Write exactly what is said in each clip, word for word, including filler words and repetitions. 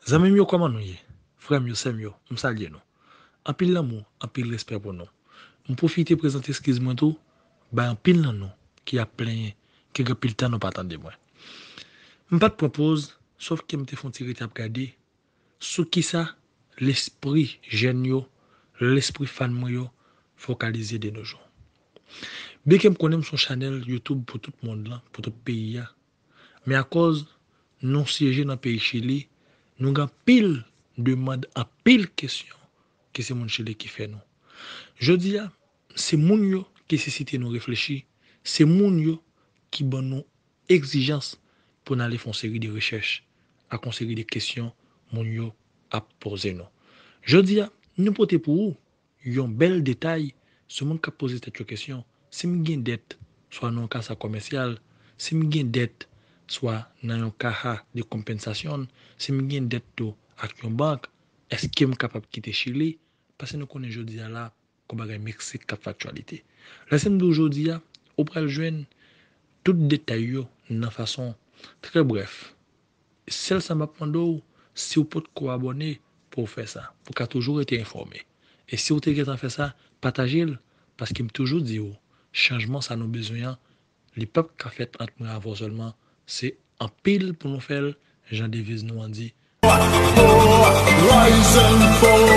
Zanmi m yo, kòman nou ye? Frè m yo, sè m yo, m salye nou. Anpil lanmou, anpil respè pou nou. M pwofite prezante eskiz mwen tou bay anpil nan nou ki ap plenyen ke gen anpil tan nou pa tande mwen. M pa t pran poz, sòf ke m te fè yon ti rete ap gade sou kisa lespri jèn yo, lespri fan mwen yo fokalize de nos jours. Byenke m konnen m se yon chanèl YouTube pou tout mond lan, pou tout peyi a, men akòz nou syeje nan peyi Chili, nou gen anpil demann, anpil kesyon ke se moun Chili ki fè nou. Jodi a, se moun yo ki sisite nou reflechi, se moun yo ki ban nou egzijans pou n ale fè yon seri de rechèch ak yon seri de kesyon moun yo ap poze nou. Jodi a, nou pote pou ou yon bèl detay sou moun k ap poze tèt yo kesyon, si m gen dèt, swa nan yon kasa kòmèsyal, si m gen dèt, swa nan yon kaha de konpensasyon, si m gen dèt tou ak yon bank, èske m kapab kite Chili? Paske nou konnen jodi a la, gon bagay Meksik k ap fè aktyalite. Lè se m di w jodi a, ou pral jwenn tout detay yo nan fason trè brèf. Sèl sa m ap mande w, si w potko abòne, pou w fè sa, pou w ka toujou rete enfòme. E si w te gentan fè sa, pataje l, paske m toujou di w, chanjman sa nou bezwen an, li p ap ka fèt ant mwen avè w sèlman, se anpil pou nou fè l, jan deviz nou an di. Rise and fall,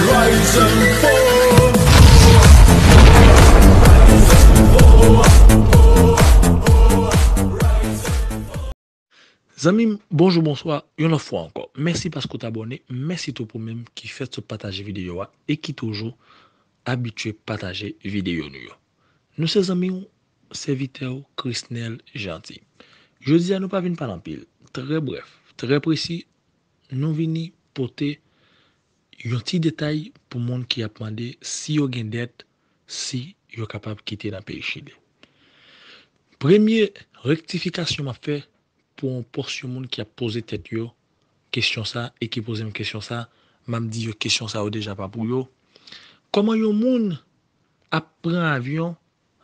rise and fall. Zanmi m, bonjou, bonswa, yon lòt fwa ankò. Mèsi paske w t abòne, mèsi tou pou menm ki fè sot pataje videyo a e ki toujou abitye pataje videyo nou yo. Nou se zanmi w, sèvitè w, Chrisnel Jeanty. Jodi a, nou pa vin pale anpil, trè brèf, trè presi, nou vini pote yon ti detay pou moun ki ap mande si yo gen dèt, si yo kapab kite nan peyi Chili. Premye rektifikasyon m ap fè pou yon pòsyon moun ki ap poze tèt yo kesyon sa e ki poze m kesyon sa, m ap di yo kesyon sa yo deja pa pou yo. Kòman yon moun ap pran avyon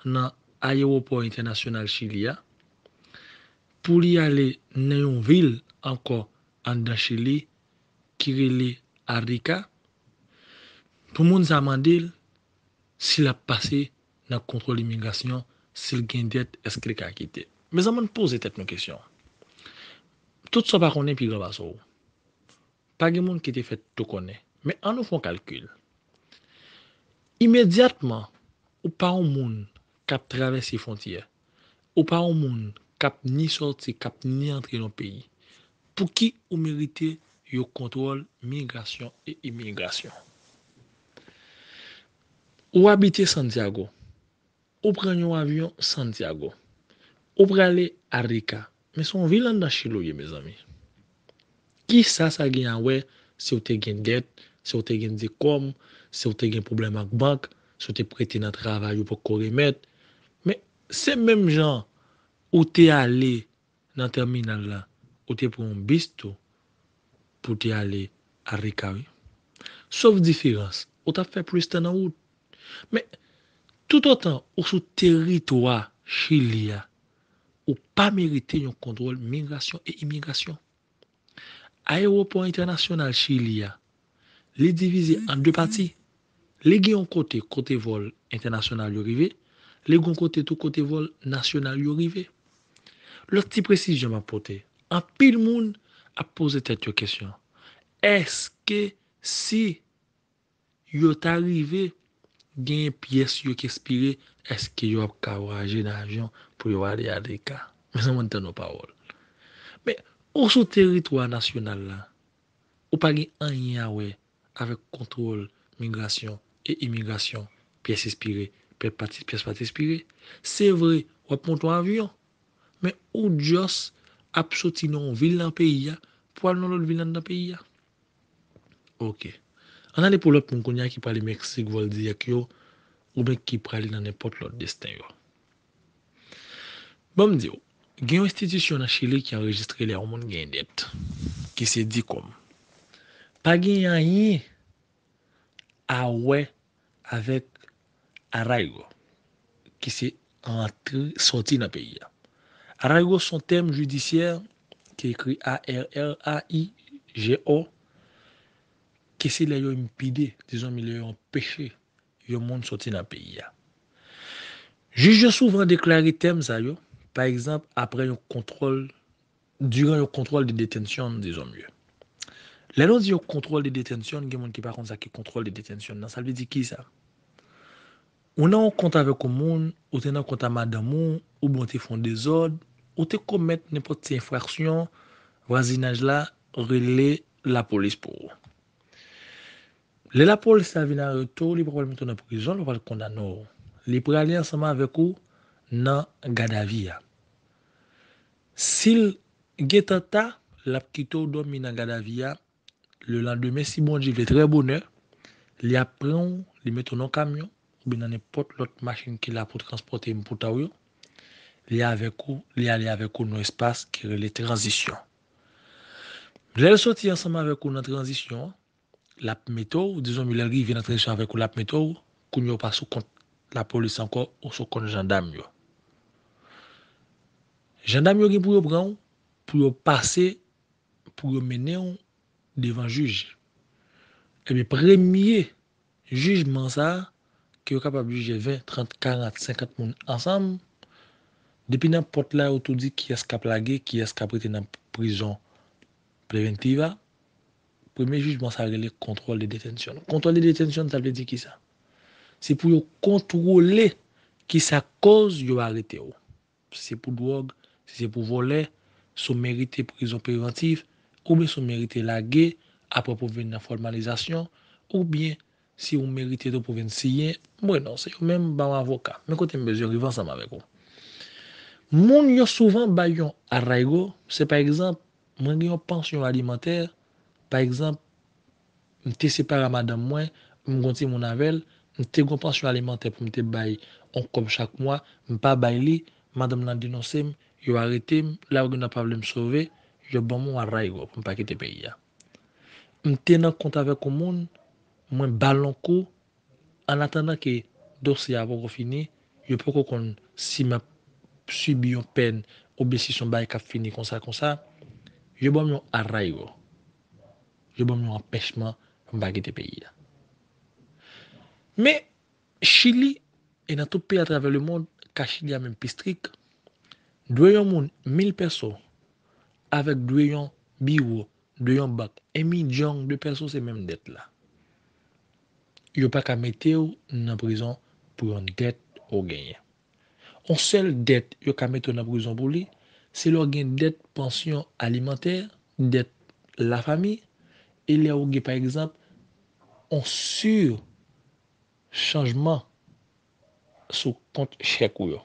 nan ayewopò entènasyonal Chili a pou li ale nan yon vil ankò anndan Chili ki rele Arica, pou moun sa mande l si l ap pase nan kontwòl imigrasyon, si l gen dèt, èske l ka kite. Mezanmi, ann poze tèt nou kesyon. Tout sa w pa konnen pi gran pase w. Pa gen moun ki te fèt tou konnen. Men ann nou fè yon kalkil. Imedyatman, ou pa yon moun k ap travèse fwontyè. Ou pa yon moun k ap ni sòti, k ap ni antre nan peyi. Pouki ou merite yon kontwòl migrasyon e imigrasyon? Ou abite Santiago. Ou pran yon avyon Santiago. Ou prale Arica. Men se yon vil anndan Chili w ye, mezanmi. Kisa sa gen a wè si w te gen dèt, si w te gen dikòm, si w te gen pwoblèm ak bank, si w te prete nan travay ou poko remèt? Men se menm jan ou te ale nan tèminal la, ou te pran yon bis tou pou te ale Arica, wi. Sòf diferans, ou t ap fè plis tan nan wout. Men, toutotan ou sou teritwa Chili a, ou pa merite yon kontwòl migrasyon e imigrasyon. Ayewopò entènasyonal Chili a, li divize an de pati. Li gen yon kote, kote vòl entènasyonal yo rive, li gen yon kote tou kote vòl nasyonal yo rive. Lòt ti presizyon m ap pote, anpil moun ap poze tèt yo kesyon, èske si yo ta rive genyen pyès yo k ekspire, èske yo ap ka vwayaje nan avyon pou yo ale Arica? Mezanmi, ann tann yon pawòl. Men, ou sou teritwa nasyonal la, ou pa gen anyen a wè avèk kontwòl migrasyon e imigrasyon, pyès ekspire, pyès pa t, pyès pa t ekspire. Se vre, w ap monte yon avyon, men ou just ap soti nan yon vil nan peyi a pou al nan lòt vil anndan peyi a. Oke. Ann ale pou lòt moun kounye a ki prale Meksik, vòl dirèk yo, oubyen ki prale nan nenpòt lòt desten yo. Ban m di w, gen yon enstitisyon nan Chili ki anrejistre lè yon moun gen dèt, ki se dikòm. Pa gen anyen a wè avèk arraigo, ki se antre, sòti nan peyi a. Arraigo se yon tèm jidisyè ki ekri A R R A I G O, ke se lè yo enpide, dizon, lè yo anpeche yon moun soti nan peyi a. Jij yo souvan deklare tèm sa yo, pa egzanp, apre yon kontwòl, diran yon kontwòl de detensyon, dizon. Lè nou di yon kontwòl de detensyon, gen moun ki pa konn sa ki kontwòl de detensyon nan. Sa vle di kisa? Ou nan yon kont avèk yon moun, ou te nan kont a madanm ou, oubyen ou te fè yon dezòd, ou te komèt nenpòt ti enfraksyon, vwazinaj la rele lapolis pou ou. Lè lapolis la vin arete w, li pa pral mete w nan prizon, li pa pral kondane w. Li prale ansanm avèk ou nan gadavi a. Si l gentan ta, l ap kite w dòmi nan gadavi a. Lelandemen, si Bondye vle, trè bonè, li ap pran w, li mete w nan yon kamyon, oubyen nan nenpòt lòt machin ki la pou transpòte m pou ta w yo. Li avèk ou, li ale avèk ou nan yon espas ki rele tranzisyon. Lè l soti ansanm avèk ou nan tranzisyon an, l ap mete w, dizon, lè l rive nan tranzisyon avèk ou, l ap mete w, kounye a ou pa sou kont lapolis ankò, ou sou kont jandam yo. Jandam yo gen pou yo pran w, pou yo pase, pou yo mennen w devan jij. Ebyen, premye jijman sa a, ke yo kapab jije ven, trant, karant, senkant moun ansanm, depi nan pòt la, yo tou di kiyès k ap lage, kiyès k ap rete nan prizon preventiv a. Premye jijman sa a rele kontwòl de detensyon. Kontwòl de detensyon, sa vle di kisa? Se pou yo kontwole kisa koz yo arete w. Si se pou dwòg, si se pou vòlè, si w merite prizon prevantif, oubyen si w merite lage, apre pou vin nan fòmalizasyon, oubyen si w merite tou pou vin siyen, m renonse. Yo menm ba w avoka. Men kote m bezwen rive ansanm avèk ou. Moun yo souvan bay yon arraigo, se pa egzanp, mwen gen yon pansyon alimantè, pa egzanp, m te separe a madanm mwen, m gen yon timoun avè l, m te gen yon pansyon alimantè pou m te bay yon kòb chak mwa, m pa bay li, madanm nan denonse m, yo arete m, la yo gentan pa vle m sove, yo ban m yon arraigo pou m pa kite peyi a. M te nan kont avèk yon moun, mwen ba l yon kou, annatandan ke dosye a poko fini, yo poko konn si m ap sibi yon pèn oubyen si se yon bagay k ap fini konsa, konsa, yo ban m yon arraigo. Yo ban m yon anpèchman pou m pa kite peyi a. Men, Chili, e nan tout peyi atravè lemonn, ka Chili a menm pi strik, dwe yon moun mil pèso, avèk dwe yon biwo, dwe yon bank, en milyon de pèso se menm dèt la. Yo pa ka mete w nan prizon pou yon dèt ou genyen. Yon sèl dèt yo ka mete w nan prizon pou li, se lè w gen dèt pansyon alimantè, dèt lafanmi, e lè w gen, pa egzanp, yon sirchanjman sou kont chèk ou yo.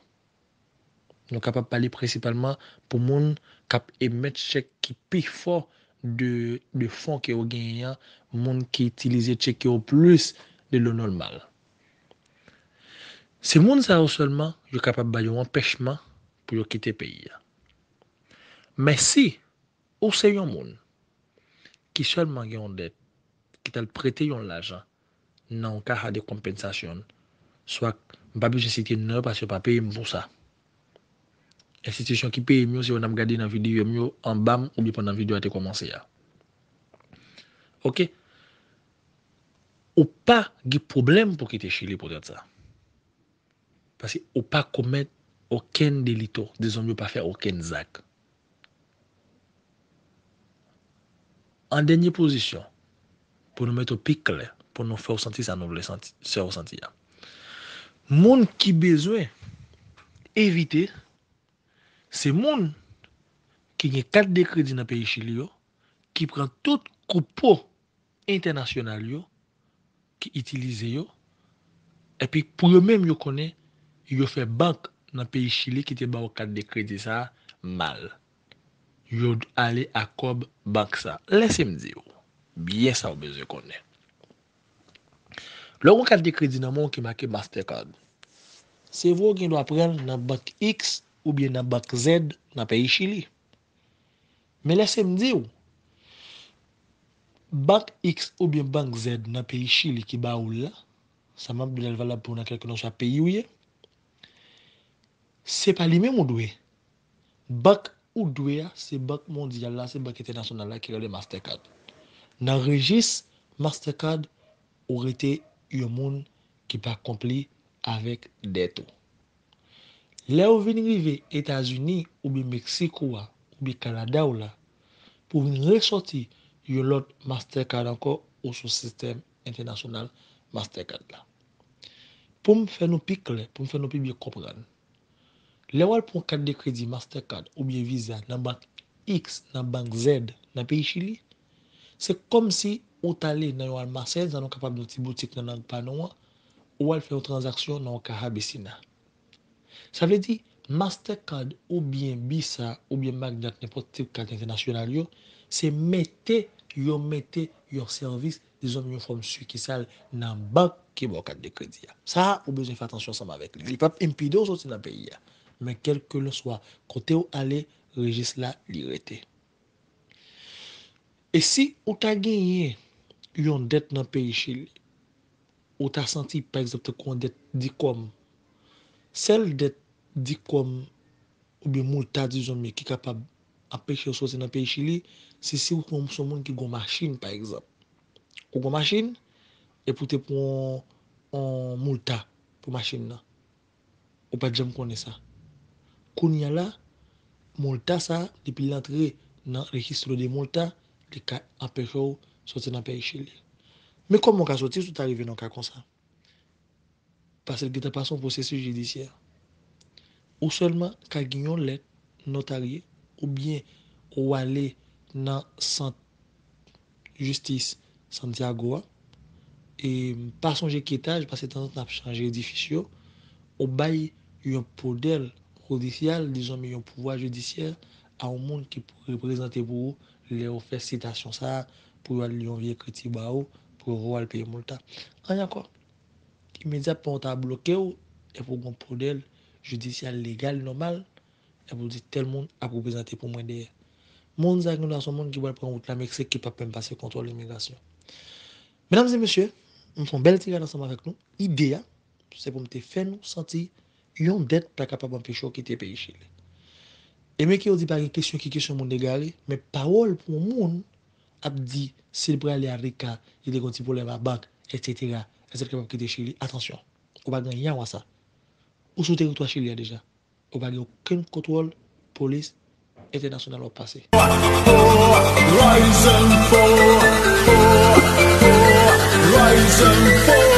Nou kapab pale prensipalman pou moun k ap emèt chèk ki pi fò de, de fon ke yo genyen an, moun ki itilize chèk yo plis de lo nòmal. Se moun sa yo sèlman yo kapab bay yon anpèchman pou yo kite peyi a. Men si ou se yon moun ki sèlman gen yon dèt, ki t al prete yon lajan nan yon caja de compensación, swa, m pa bezwen site non yo paske yo pa peye m pou sa. Enstitisyon ki peye m yo, se yo n ap gade nan videyo m yo anba m oubyen pandan videyo a te kòmanse a. Oke? Ou pa gen pwoblèm pou kite Chili poutèt sa. Paske ou pa komèt okenn delito, dizon yo pa fè okenn zak. An dènye pozisyon, pou nou mete w pi klè, pou nou fè w santi sa nou vle santi, fè w santi a. Moun ki bezwen evite, se moun ki gen kat de kredi nan peyi Chili yo, ki pran tout koupo entènasyonal yo, ki itilize yo, epi pou yo menm yo konnen yo fè bank nan peyi Chili ki te ba yo kat de kredi sa a mal. Yo ale a kòb bank sa a. Lèse m di w byen sa w bezwen konnen. Lè w gen kat de kredi nan men w ki make Mastercard, se vre w gen dwa pran l nan bank X oubyen nan bank Z nan peyi Chili. Men lèse m di w, bank X oubyen bank Z nan peyi Chili ki ba ou l la, sa m ap di w la, l valab pou w nan kèlkelanswa peyi w ye, se pa li menm ou dwe. Bank ou dwe a, se bank mondyal la, se bank entènasyonal la ki rele Mastercard. Nan rejis Mastercard, ou rete yon moun ki pa konpli avèk dèt ou. Lè ou vin rive Etazini oubyen Meksik ou a, oubyen Kanada ou la, pou w vin resòti yon lòt Mastercard ankò ou sou sistèm entènasyonal Mastercard la. Pou m fè nou pi klè, pou m fè nou pi byen konprann, lè w al pran kat de kredi Mastercard oubyen Visa nan bank X, nan bank Z, nan peyi Chili, se kòmsi ou t ale nan yon almasèn, sa nou kapab di yon ti boutik nan lang pa nou an, ou al fè yon tranzaksyon nan yon Kaha Besina. Sa vle di, Mastercard oubyen Visa oubyen Magnat, nenpòt tip kat entènasyonal yo, se mete yo mete yon sèvis, dizon yon fòm sikisal nan bank ki ba w kat de kredi a. Sa a, ou bezwen fè atansyon ansanm avèk li. Li p ap enpede w soti nan peyi a. Men kèlkeswa kote w ale, rejis la, li rete. E si ou ta genyen yon dèt nan peyi Chili, ou ta santi, pa egzanp, tankou yon dèt dikòm, sèl dèt dikòm oubyen moulta, dizon, men ki kapab anpeche w soti nan peyi Chili, se si ou se yon moun ki gen yon machin, pa egzanp. Ou gen yon machin, epi ou te pran yon moulta pou machin nan. Ou pa t janm konnen sa. Kounye a la, moulta sa, depi l antre nan registro de multa, li ka anpeche w soti nan peyi Chili. Men kòman w ka soti si w ta rive nan yon ka konsa? Paske l gentan pase yon pwosesis jidisyè. Ou sèlman ka gen yon lèt notarye oubyen ou ale nan sant jistis Santiago a. E m pa sonje ki etaj, paske tanzantan n ap chanje edifis yo. Ou bay yon podèl jodisyal, dizon, men yon pouvwa jidisyè a yon moun ki pou reprezante pou ou lè w fè sitasyon sa a, pou yo al li yon vye ekriti ba ou, pou yo voye w al peye moulta. Anyen ankò. Imedyatman, yo ta bloke w, epi w gen yon podèl jidisyè legal nòmal, epi w di tèl moun ap reprezante pou mwen dèyè. Moun sa gen dwa se yon moun ki pral pran wout la Meksik ki p ap menm pase kontwòl imigrasyon. Medam e mesye, m fè yon bèl ti rad ansanm avèk nou. Ide a, se pou m te fè nou santi yon dèt pa kapab anpeche w kite peyi Chili. E men ke yo di pa gen kesyon ki kesyon moun egare, men pawòl pou yon moun ap di si l prale a Rika, li te gen yon ti pwoblèm a bank, etsetera, èske l kapab kite Chili? Atansyon, ou pa gen anyen a wè sa. Ou sou teritwa Chili a deja. Ou pa gen okenn kontwòl polis entènasyonal w ap pase. Rise and fall, fall, fall, rise and fall.